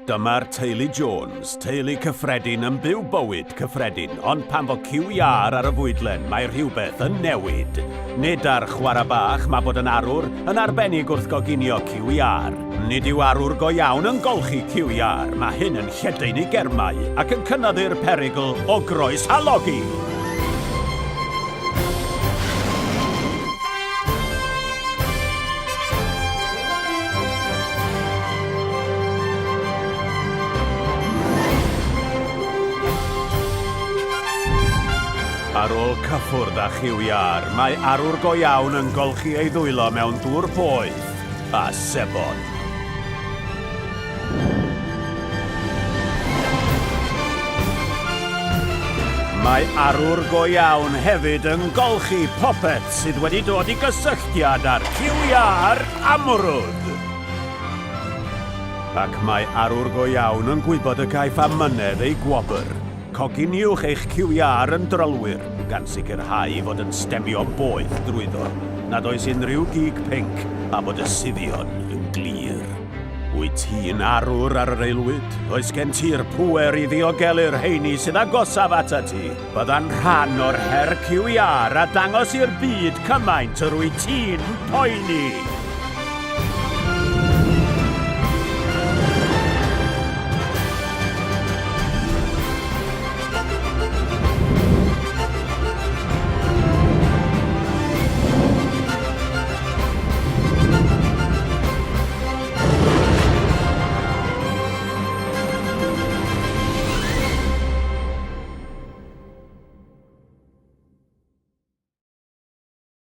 Dyma'r teulu Jones, teulu cyffredin yn byw bywyd cyffredin, ond pan fo cyw iâr ar y fwydlen, mae rhywbeth yn newid. Nid ar chwarae bach mae bod yn arwr, yn arbennig wrth goginio cyw iâr. Nid yw arwr go iawn yn golchi cyw iâr, mae hyn yn lledaenu germau ac yn cynyddu'r perygl o groeshalogi! Ar ôl cyffwrdd â chyw iâr, mae arwr go iawn yn golchi ei ddwylo mewn dŵr poeth a sebon. Mae arwr go iawn hefyd yn golchi popeth sydd wedi dod i gysylltiad â'r QR amrwd. Ac mae arwr go iawn yn gwybod y caiff amynedd ei gwobr. Coginiwch eich QR yn drylwyr, gan sicrhau ei fod yn stemio boeth drwyddo, nad oes unrhyw gig pinc a bod y suddion yn glir. Wyt ti'n arwr ar yr aelwyd? Oes gen ti'r pŵer i ddiogelu'r rheini sydd agosaf atat ti? Bydda'n rhan o'r her QR a dangos i'r byd cymaint yr wyt ti'n poeni!